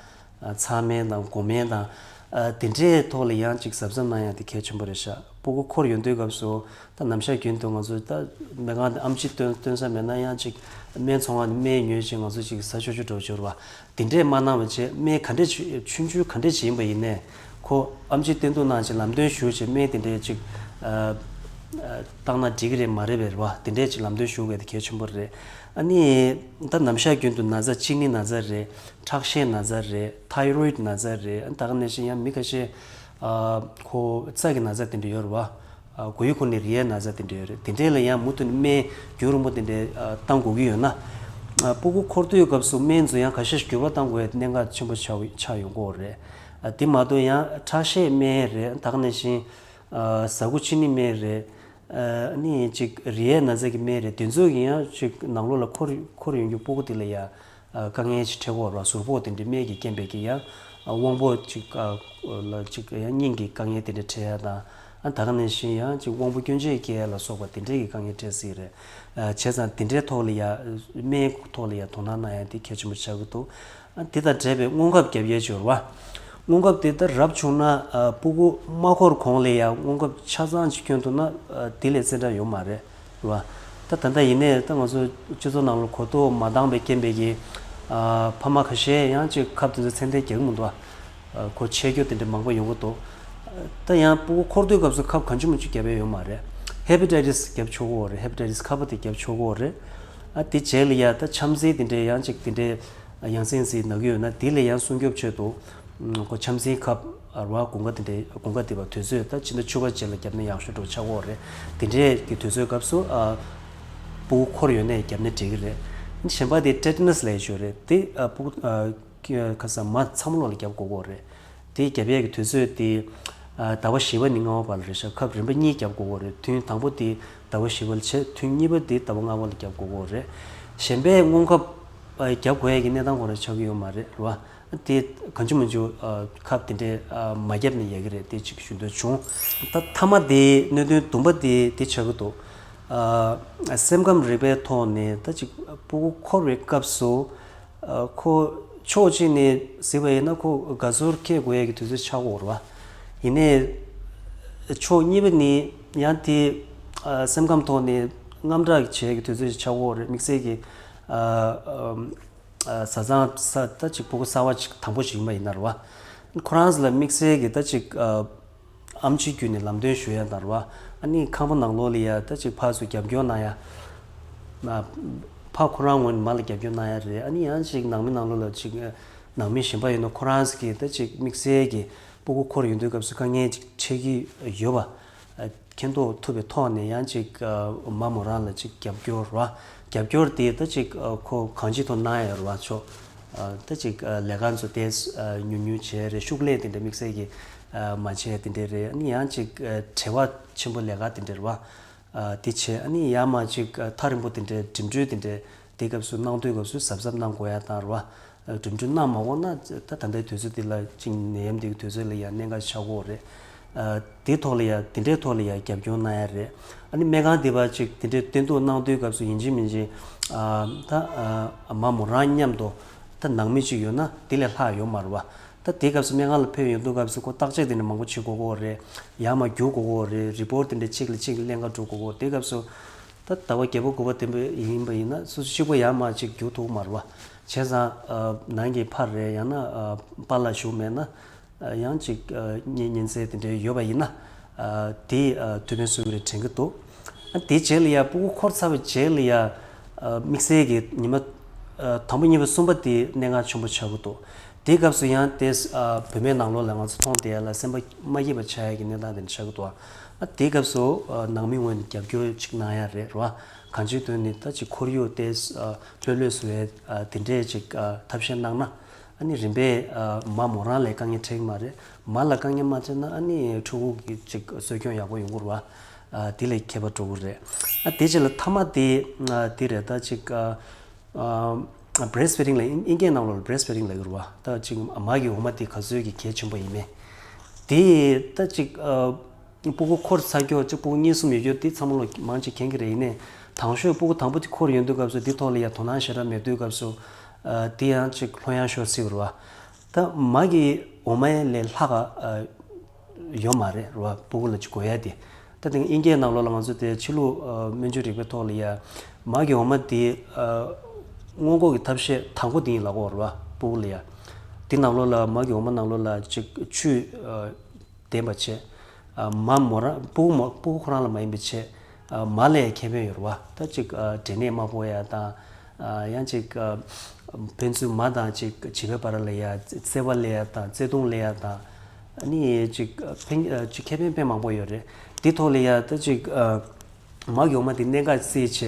ཨ་ཚྭ་སྨན་དང་སྒོ་སྨན་དང་ཨ་དེ་འདྲའི་ཐོག་ལ་ཡང་ཅིག་གཟབ་གཟབ་གནང་ཡ་དེ་གལ་ཆེན་པོ་རེད་ཤག་སྤུ་གུ་འཁོར་ཡོང་དུས་སྐབས་སུ། ད་ནམ་ཞག་རྒྱུན་དུ་ང་ཚོ་ད་སྨན་ཁང་དུ་ཨེམ་ཆི་སྟོན་སྟོན་ས་མེད་ན་ཡང་ཅིག་སྨན་ཚོང་ཁང་ནས་སྨན་ཉོས་བྱས་ང་ཚོ་ཅིག་ཟ་ཆོག་ཆོག་འགྲོ་ཆོག་རེད་བ། དེ་འདྲས་མ་གནང་བ་བྱས་སྨན་ག་འདྲས་ཆུ་ཆུང་ཆུང་ག་འདྲས་ཅིག་ཡིན་པ་ཡིན་ནའི་ཁོ་ཨེམ་ཆི་སྟོན་དུས་ནང་ཅིག་ལམ་སྟོན་ཞུ་བྱས་སྨན་དེ་འདྲས་ཅིག་ཨ་ཨ་བཏང་ན་འགྲིག་གི་རེད་མ་རེད་པས་རེད་བ། དེ་འདྲས་ཅིག་ལམ་སྟོན་ཞུ་དགོས་དེ་གལ་ཆེན་པོ་རེད། ཨ་ནི་ད་ནམ་ཞག་རྒྱུན་དུ་ན་ཚ་གཅིན་སྙི་ན་ཚ་རེད། ཁྲག་ཤེད་ན་ཚ་རེད། ཐའི་རོ་ཡིད་ན་ཚ་རེད། ཨ་ནི་ད་ག་ནང་བཞིན་ཡང་མི་ཁ་ཤས་ཨ་ཁོ་རྩ་གི་ན་ཚ་དེ་འདྲས་ཡོད་རེད་བ། ཨ་མགོ་ཡུ་འཁོར་ནས་རེག་ཡའི་ན་ཚ་དེ་འདྲ་ཡོད་རེད། དེ་འདྲས་ལ་ཡང་མུ་མཐུད་ནས་སྨན་རྒྱུན་རིང་པོ་དེ་འདྲས་ཨ་བཏང་དགོས་ཀྱི་ཡོད་ན། ཨ་སྤུ་གུ་འཁོར་དུས་སྐབས་སུ་སྨན་ཚོ་ཡང་ཁ་ཤས་འགྱུར་བ་བཏང་དགོས་ཡ་གནད་འགག་ཆེན་པོ་ཆགས་ཆགས་ཡོང་གི་ཡོད་རེད། ཨ་དེ་མ་གཏོགས་ཡང་ཁྲག་ཤེད་སྨན་རེད། ད་ག་ནང་བཞིན་ཨ་ཟ་ཁུ་ཕྱི་ནད་སྨན་རེད། ཨ་ནི་ཅིག་རེག་ཡའི་ན་ཚ་གི་སྨན་རེད། དེ་ཚོ་གི་ཡང་ཅིག་ནང་ལོགས་ལ་འཁོར་འཁོར་ཡོང་རྒྱུ་སྤུ་གུ་དེ་ལ་ཡ། ཨ་དཀའ་ངལ་ཞིག་འཕྲད་ཀྱི་ཡོད་རེད་བ། ཟུར་ཕོག་དེ་འདྲའི་སྨན་གྱི་རྐྱེན་པས་ཀྱི་ཡང་ཨ་དབང་པོ་ཅིག་ཨ་ལ་ཅིག་ཡང་སྙིང་གི་དཀའ་ངལ་དེ་འདྲ་འཕྲད་ཡ་དང་། ཨ་ད་ག་ནང་བཞིན་ཡང་ཅིག་དབང་པོ་སྐྱོན་ཅན་སྐྱེ་ཡ་ལ་སོགས་པ་དེ་འདྲའི་གི་དཀའ་ངལ་འཕྲད་སྲིད་རེད། ཨ་བྱས་ཙང་དེ་འདྲའི་ཐོག་ལ་ཡ་སྨན་ཐོག་ལ་ཡ་དོ་སྣང་གནང་ཡ་དེ་གལ་ཆེན་པོ་ཆགས་ཀྱི་འདུག་ཨ་དེ་དང་འབྲེལ་བའི་སྔོན་ཁབ་རྒྱབ་ཡས་ཅིག་ཡོད་རེད་བ། སྔོན་ཁབ་དེ་ད་རབ་བྱུང་ན་ཨ་སྤུ་གུ་མ་འཁོར་གོང་ལ་ཡ་སྔོན་ཁབ་ཆ་ཚང་ཅིག་བསྐྱོན་ཐུབ་ན་ཨ་དེ་ལས་ཙེ་འདྲ་ཡོད་མ་རེད། རེད་བ། ད་ད་ལྟ་ཡིན་ནའི་ད་ང་ཚོ་སྤྱི་ཚོགས་ནང་ལ་གོ་རྟོགས་མ་འདང་པའི་རྐྱེན་པས་ཀྱི་ཨ་ཕ་མ་ཁ་ཤས་ཡང་ཅིག་ཁབ་དེ་ཚོ་ཚད་ལྡན་རྒྱག་གི་མི་འདུག་ཨ་ཁོ་ཆད་རྒྱུ་དེ་འདྲ་མང་པོ་ཡོང་གི་འདུག་ད་ཡང་སྤུ་གུ་འཁོར་དུས་སྐབས་སུ་ཁབ་གང་བྱུང་མང་བྱུང་བརྒྱབ་ཡ་ཡོད་མ་རེད། ཧེ་པ་ཊའི་ཊི་སི་བརྒྱབ་ཆོག་གི་ཡོད་རེད། ཧེ་པ་ཊའི་ཊི་སི་ཁ་པ་དེ་བརྒྱབ་ཆོག་གི་ཡོད་རེད། ཨ་དེ་རྗེས་ལ་ཡ་ད་ཆམ་ཟིན་དེ་འདྲའི་ཡང་ཅིག་དེ་འདྲའི་ཡང་སེམས་སི་ན་གི་ཡོད་ན་དེ་ལ་ཡང་སྲུང་སྐྱོབ་ཆེད་དུ། ཁོ་ཆམ་སིན་ཁབ་ར་བ་དགུན་ཁ་དེ་འདྲའི་དགུན་ཁ་དེ་བ་དུས་ཚོད་ད་ཕྱི་ཟླ་བཅུ་པ་རྗེས་ལ་བརྒྱབ་ན་ཡག་ཤོས་འགྲོ་ཆགས་ཡོད་རེད། དེ་འདྲའི་གི་དུས་ཚོད་སྐབས་སུ་ཨ་སྤུ་གུ་འཁོར་ཡོད་ནའི་བརྒྱབ་ན་འགྲིག་གི་རེད། གཞན་པ་དེ་ཊེ་ཊ་ནས་ལབ་ཡ་ཅིག་ཡོད་རེད། དེ་ཨ་སྤུ་གུ་ཨ་ཁ་ས་མ་ཚ་མོ་ལོ་ལ་བརྒྱབ་དགོས་ཀྱི་ཡོད་རེད། དེ་བརྒྱབ་ཡས་ཀྱི་དུས་ཚོད་དེ་ཨ་ཟླ་བ་བཞི་པ་ནས་ལྔ་པ་བར་ལ་རེད་ཤག་ཁབ་རིམ་པ་གཉིས་བརྒྱབ་དགོས་ཀྱི་ཡོད་རེད། ཐུན་དང་པོ་དེ་ཟླ་བ་བཞི་པ་ལ་བྱས། ཐུན་གཉིས་པ་དེ་ཟླ་བ་ལྔ་པ་ལ་བརྒྱབ་དགོས་ཀྱི་ཡོད་རེད། གཞན་པའི་སྔོན་ཁབ་ཨ་བརྒྱབ་དགོས་ཡས་ཀྱི་གནས་སྟངས་ཁོ་རང་ཆགས་ཀྱི་ཡོད་མ་རེད། རེད་བ། དེ་གང་བྱུང་མང་བྱུང་ཨ་ཁབ་དེ་འདྲའི་ཨ་མ་བརྒྱབ་ནས་ཡག་གི་རེད། དེ་གཅིག་ཞུ་འདོད་བྱུང་། ད་མཐའ་མ་དེ་གནད་དོན་བདུན་པ་དེ་དེ་ཆགས་ཀྱི་འདུག་ཨ་སེམས་ཁམས་རིག་པའི་ཐོག་ནས་ད་ཅིག་སྤུ་གུ་འཁོར་བའི་སྐབས་སུ་ཨ་ཁོ་ཕྱོགས་གཅིག་ནས་གཟིགས་པ་ཡིན་ན་ཁོ་དགའ་ཚོར་སྐྱེ་དགོས་ཡས་ཀྱི་དུས་ཚོད་ཆགས་ཀྱི་ཡོད་རེད་བ། ཡིན་ནའི་ཕྱོགས་གཉིས་པ་ནི་ཡང་དེ་ཨ་སེམས་ཁམས་ཐོག་ནས་དངངས་སྐྲག་བྱེད་ཡས་ཀྱི་དུས་ཚོད་ཆགས་ཀྱི་ཡོད་རེད། དམིགས་བསལ་གྱི་ ཨ་ཨམ་ཨ་བཟའ་ཚང་ས་ད་ཅིག་ཕྲུ་གུ་གསར་བ་ཅིག་དང་པོ་ཞིག་ཡིན་པ་ཡིན་ན་རེད་བ། ཁོ་རང་ཚོ་ལ་དམིགས་བསལ་གྱི་ད་ཅིག་ཨ་ཨེམ་ཆི་བརྒྱུད་ནས་ལམ་སྟོན་ཞུ་ཡ་དང་རེད་བ། ཨ་ནི་ཁང་པ་ནང་ལོགས་ལ་ཡ་ད་ཅིག་ཕར་ཚུར་རྒྱབ་སྐྱོར་གནང་ཡ། ཨ་ཕར་ཁོ་རང་ངོས་ནས་མར་ལ་རྒྱབ་སྐྱོར་གནང་ཡ་རེད། ཨ་ནི་ཡང་ཅིག་ནང་མི་ནང་ལོགས་ལ་ཅིག་ནང་མི་གཞན་པ་ཡོད་ན་ཁོ་རང་ཚོ་གིས་ད་ཅིག་དམིགས་བསལ་གྱི་ཕྲུ་གུ་འཁོར་ཡོང་དུས་སྐབས་སུ་དཀའ་ངལ་ཅིག་འཕྲད་ཀྱི་ཡོད་པ། མཁྱེན་རྟོགས་ཐུབ་པའི་ཐོག་ནས་ཡང་ཅིག་མ་མོ་རང་ལ་ཅིག་རྒྱབ་སྐྱོར་ར། རྒྱབ་སྐྱོར་དེ་ད་ཅིག་ཁོ་གང་ཅིའི་ཐོག་གནང་ཡ་ར་ཆོག་ད་ཅིག་ལས་ཀ་ཚོ་དེ་ཉུང་ཉུང་བྱས་རེད། ཤུགས་ལས་དེ་འདྲ་དམིགས་བསལ་གྱི་མ་བྱས་དེ་འདྲ་རེད། ཨ་ནི་ཡང་ཅིག་བྲེལ་བ་ཆེན་པོ་ལས་ཀ་དེ་འདྲ་ར་བ། དེ་བྱས་ཨ་ནི་ཡང་མ་ཅིག་ཐག་རིང་པོ་དེ་འདྲ་འགྲིམ་འགྲུལ་དེ་འདྲ་དེ་སྐབས་སུ་གནང་དུས་སྐབས་སུ་གཟབ་གཟབ་གནང་དགོས་ཡ་དང་ར་བ། འགྲིམ་འགྲུལ་གནང་མ་དགོས་ན་ད་ད་ལྟའི་དུས་ཚོད་འདི་ལ་ཅིག་ནད་ཡམས་འདི་གི་དུས་ཚོད་ལ་ཡང་གནད་འགག་ཆགས་ཀྱི་ཡོད་རེད། ཨ་དེ་ཐོག་ལ་ཡང་དེ་འདྲའི་ཐོག་ལ་ཡང་རྒྱབ་སྐྱོར་གནང་ཡ་རེད། ཨ་ནི་སྨན་ཁང་འདི་བ་ཅིག་དེ་འདྲའི་བསྟེན་གཏུག་གནང་དུས་སྐབས་སུ་ཡིན་གཅིག་མིན་གཅིག་ཨ་ད་ཨ་མ་མོ་རང་མཉམ་དུ་ད་ནང་མི་ཅིག་ཡོད་ན་དེ་ལས་ལྷག་ཡོད་མ་རེད་བ། ད་དེ་སྐབས་སུ་སྨན་ཁང་ལ་ཕེབས་ཡོང་དུས་སྐབས་སུ་ཁོ་བརྟག་དཔྱད་དེ་འདྲ་མང་པོ་བྱེད་དགོས་ཀྱི་ཡོད་རེད། ཡར་མར་རྒྱུག་དགོས་ཀྱི་ཡོད་རེད། རི་པོར་ཊི་དེ་འདྲ་གཅིག་ལ་གཅིག་ལེན་ག་འགྲོ་དགོས་ཀྱི་ཡོད། དེ་སྐབས་སུ་ད་ཟླ་བ་བརྒྱད་པ་དགུ་པ་དེ་འདྲ་ཡིན་པ་ཡིན་ན་སོ་སོ་གཅིག་པོ་ཡར་མར་ཅིག་རྒྱུག་ཐུབ་ཀྱི་མ་རེད་བ། བྱས་ཙང་ཨ་ནང་གི་ཕར་རེད། ཡང་ན་ཨ་པཱ་ལགས་བཞུགས་མེད་ན་ཨ་ཡང་ཅིག་ཨ་གཉེན་ཉེ་ཚན་དེ་འདྲ་ཡོད་པ་ཡིན་ན་ཨ་དེ་ཨ་ཐུགས་ཕན་གསོས་ཀྱི་རེད་དྲན་གྱི་འདུག་ཨ་དེ་རྗེས་ལ་ཡ་ཕྲུ་གུ་འཁོར་ཚར་བའི་རྗེས་ལ་ཡ་ཨ་དམིགས་བསལ་གྱི་ཉི་མ་ཨ་དང་པོ་གཉིས་པ་གསུམ་པ་དེ་གནད་འགག་ཆེན་པོ་ཆགས་ཀྱི་འདུག་དེའི་སྐབས་སུ་ཡང་དེ་ཨ་བུད་མེད་ནང་ལོགས་ལ་ང་ཚོ་མཐོང་བསྡད་ཡ་ལ་སེམས་པ་མ་སྐྱིད་པ་ཆགས་ཡ་གི་གནས་སྟངས་དེ་འདྲ་ཆགས་ཀྱི་འདུག་ཨ་དེའི་སྐབས་སུ་ཨ་ནང་མི་ངོས་ནས་རྒྱབ་སྐྱོར་ཅིག་གནང་ཡ་རེད་ར་བ། གང་ཅིའི་དོན་ནི་ད་ཅིག་ཁོར་ཡུག་དེ་ཨ་ལྷོད་ལྷོད་བཟོ་ཡ་ཨ་དེ་འདྲས་ཅིག་ཨ་ཐབས་ཤེས་གནང་ན། ཨ་ནི་རིམ་པས་ཨ་མ་མོ་རང་ལ་དཀའ་ངལ་འཕྲད་ཀྱི་མ་རེད། མ་ལ་དཀའ་ངལ་མ་འཕྲད་ན་ཨ་ནི་ཕྲུ་གུ་གི་ཅིག་གསོ་སྐྱོང་ཡག་པོ་ཡོང་གི་རེད་བ། ཨ་དེ་ལས་ཁྱད་པར་འགྲོ་གི་རེད། ཨ་དེ་རྗེས་ལ་མཐའ་མ་དེ་ཨ་དེ་རེད། ད་ཅིག་ཨ་ཨ་བྷི་རེ་སི་ཕི་ཌིང་ལ་དབྱིན་དབྱིན་སྐད་ནང་ལོགས་ལ་བྷི་རེ་སི་ཕི་ཌིང་ལབ་ཀྱི་རེད་བ། ད་ཅིག་མ་གི་འོ་མ་དེ་ག་ཚོད་ཀྱི་གལ་ཆེན་པོ་ཡིན་མིན་དེ་ད་ཅིག་ཨ་ཕྲུ་གུ་འཁོར་ཚར་རྒྱུ་ཅིག་ཕྲུ་གུ་གཉིས་གསུམ་ཡོད་རྒྱུ་དེ་ཚང་མ་ལོ་མང་ཆེ་མཁྱེན་གྱི་རེད། ཡིན་ནའི་དང་ཤོས་ཕྲུ་གུ་དང་པོ་དེ་འཁོར་ཡོང་དུས་སྐབས་སུ་དེ་ཐོག་ལ་ཡ་དོ་སྣང་ཞེ་དྲག་མེད་དུས་སྐབས་སུ་ཨ་དེ་ཡང་ཅིག་ལྷོད་ཡངས་ཤོར་སྲིད་པ་རེད་བ། ད་མ་གི་འོ་མ་ལས་ལྷག་ག་ཨ་ཡོད་མ་རེད་རེད་བ། ཕྲུ་གུ་ལ་ཅིག་དགོས་ཡ་དེ། ད་དེང་དབྱིན་སྐད་ནང་ལོགས་ལ་ང་ཚོ་དེ་ཕྱི་ལུགས་ཨ་སྨན་བཅོས་རིག་པའི་ཐོག་ལ་ཡ་མ་གི་འོ་མ་དེ་ཨ་སྔོན་འགོག་གི་ཐབས་ཤེས་དང་པོ་དེ་ཡིན་ལབ་ཀྱི་ཡོད་རེད་བ། ཕྲུ་གུ་ལ་ཡ་དེ་ནང་ལོགས་ལ་མ་གི་འོ་མ་ནང་ལོགས་ལ་ཅིག་བཅུད་ཨ་ལྡན་པ་བྱས། ཨ་མ་མོ་རང་ཕྲུ་གུ་མོ་ཕྲུ་གུ་ཁོ་རང་ལ་མ་ཡིན་པའི་ཆེད་ཨ་མ་ལ་ཡང་ཁེ་ཕན་ཡོད་རེད་བ། ད་ཅིག་ཨ་འབྲས་ནད་མ་ཕོག་ཡ་དང་། ཨ་ཡང་ཅིག་ཨ་ཕན་ཚུན་མ་དང་ཅིག་བྱིས་པའི་བར་ལ་ཡ་བརྩེ་བ་སླེབས་ཡ་དང་བརྩེ་དུང་སླེབས་ཡ་དང་། ཨ་ནི་ཅིག་ཨ་ཕན་ཨ་ཅིག་ཁེ་ཕན་དཔེ་མང་པོ་ཡོད་རེད། དེ་ཐོག་ལ་ཡ་ད་ཅིག་ཨ་མ་གི་འོ་མ་དེ་གནད་འགག་སེལ་བྱས་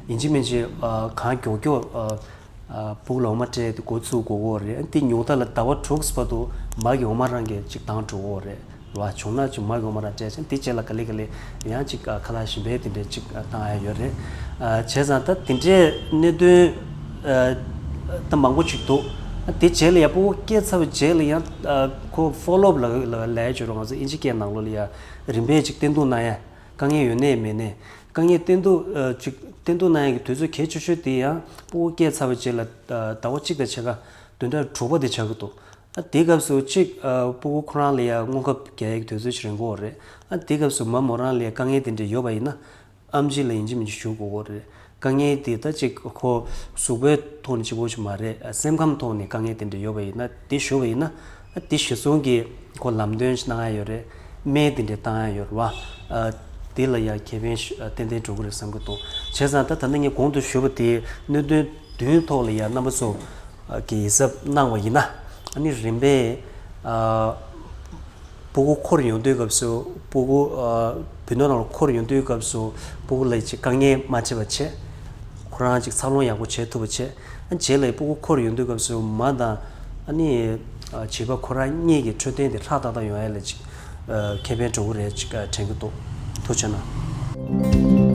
ཡིན་གཅིག་མིན་གཅིག་ཨ་གང་མགྱོགས་མགྱོགས་ཨ་ཨ་ཕྲུ་གུ་ལ་འོ་མ་སྤྲད་དེ་འགོ་ཚུགས་དགོས་ཀྱི་ཡོད་རེད། དེ་ཉུང་མཐའ་ལ་ཟླ་བ་དྲུག་བར་དུ་མ་གི་འོ་མ་རང་གིས་ཅིག་བཏང་འགྲོ་གི་ཡོད་རེད་བ། བྱུང་ན་ཅིག་མ་གི་འོ་མ་རང་སྤྲད་བྱས་དེ་རྗེས་ལ་ག་ལེ་ག་ལེ་ཡང་ཅིག་ཨ་ཁ་ལག་གཞན་པའི་དེ་འདྲའི་ཅིག་ཨ་བཏང་ཡ་ཡོད་རེད། ཨ་བྱས་ཙང་ད་དེ་འདྲའི་གནད་དོན་ཨ་ད་མང་པོ་ཅིག་འདུག་ཨ་དེ་རྗེས་ལ་ཡ་ཕྲུ་གུ་སྐྱེས་ཚར་བའི་རྗེས་ལ་ཡང་ཨ་ཁོ་ཕོ་ལོ་ཨབ་ལ་ལ་ལབ་ཡ་ཅིག་ཡོད་རེད། ང་ཚོ་དབྱིན་ཇི་སྐད་ནང་ལོགས་ལ་ཡ་རིམ་པས་ཅིག་བསྟེན་གཏུག་གནང་ཡ། དཀའ་ངལ་ཡོད་ནའི་མེད་ནའི་དཀའ་ངལ་བསྟེན་གཏུག་ཨ་ཅིག་བསྟེན་གཏུག་གནང་ཡ་གི་དུས་ཚོད་གལ་ཆེ་ཤོས་དེ་ཡང་ཕྲུ་གུ་སྐྱེས་ཚར་བའི་རྗེས་ལ་ཨ་ཟླ་བ་གཅིག་དང་ཕྱེད་ཀ་བདུན་ཕྲག་དྲུག་པ་དེ་ཆགས་ཀྱི་འདུག་ཨ་དེའི་སྐབས་སུ་གཅིག་ཨ་ཕྲུ་གུ་ཁོ་རང་ལ་ཡ་སྔོ་ཁབ་རྒྱག་ཡ་གི་དུས་ཚོད་ཅིག་རན་གྱི་ཡོད་རེད། ཨ་དེའི་སྐབས་སུ་མ་མོ་རང་ལ་ཡ་དཀའ་ངལ་དེ་འདྲ་ཡོད་པ་ཡིན་ན་ཨེམ་ཆི་ལ་ཡིན་གཅིག་མིན་གཅིག་ཞུ་དགོས་ཀྱི་ཡོད་རེད། དཀའ་ངལ་དེ་ད་ཅིག་ཁོ་གཟུགས་པོའི་ཐོག་ནས་གཅིག་པོ་ཞིག་མ་རེད། ཨ་སེམས་ཁམས་ཐོག་ནས་དཀའ་ངལ་དེ་འདྲ་ཡོད་པ་ཡིན་ན་དེ་ཞུ་བ་ཡིན་ན། ཨ་དེ་གཞི་བཟུང་གི་ཁོ་ལམ་སྟོན་ཞིག་གནང་ཡ་ཡོད་རེད། སྨན་དེ་འདྲ་བཏང་ཡ་ཡོད་རེད་བ། ཨ་དེ་ལ་ཡ་ཁེ་ཕན་ཞུ་ཨ་ཏན་ཏན་འགྲོ་གི་རེད་བསམ་གྱི་འདུག་བྱས་ཙང་ད་ད་ནི་ངས་གོང་དུ་ཞུས་པ་དེ་གནད་དོན་བདུན་ཐོག་ལ་ཡ་རྣམ་པ་ཚོ་གི་ཡིད་གཟབ་གནང་བ་ཡིན་ན། ཨ་ནི་རིམ་པས་ཨ་ཕྲུ་གུ་འཁོར་ཡོང་དུས་སྐབས་སུ་ཕྲུ་གུ་ཨ་བུད་མེད་ནང་ལ་འཁོར་ཡོང་དུས་སྐབས་སུ་ཕྲུ་གུ་ལ་ཅིག་དཀའ་ངལ་མ་འཕྲད་པ་བྱས། ཁོ་རང་ཅིག་འཚར་ལོངས་ཡག་པོ་བྱེད་ཐུབ་པ་བྱས། ཨ་རྗེས་ལ་ཕྲུ་གུ་འཁོར་ཡོང་དུས་སྐབས་སུ་མ་དང་ཨ་ནི་ཨ་བྱིས་པ་ཁོ་རང་གཉིས་ཀྱི་འཕྲོད་བསྟེན་དེ་ཧྲག་ཏག་ཏག་ཡོང་ཡ་ལ་ཅིག་ཨ་ཁེ་ཕན་འགྲོ་གི་རེད་ཅིག་ཨ་དྲན་གྱི་འདུག་ཐུགས་རྗེ་གནང་།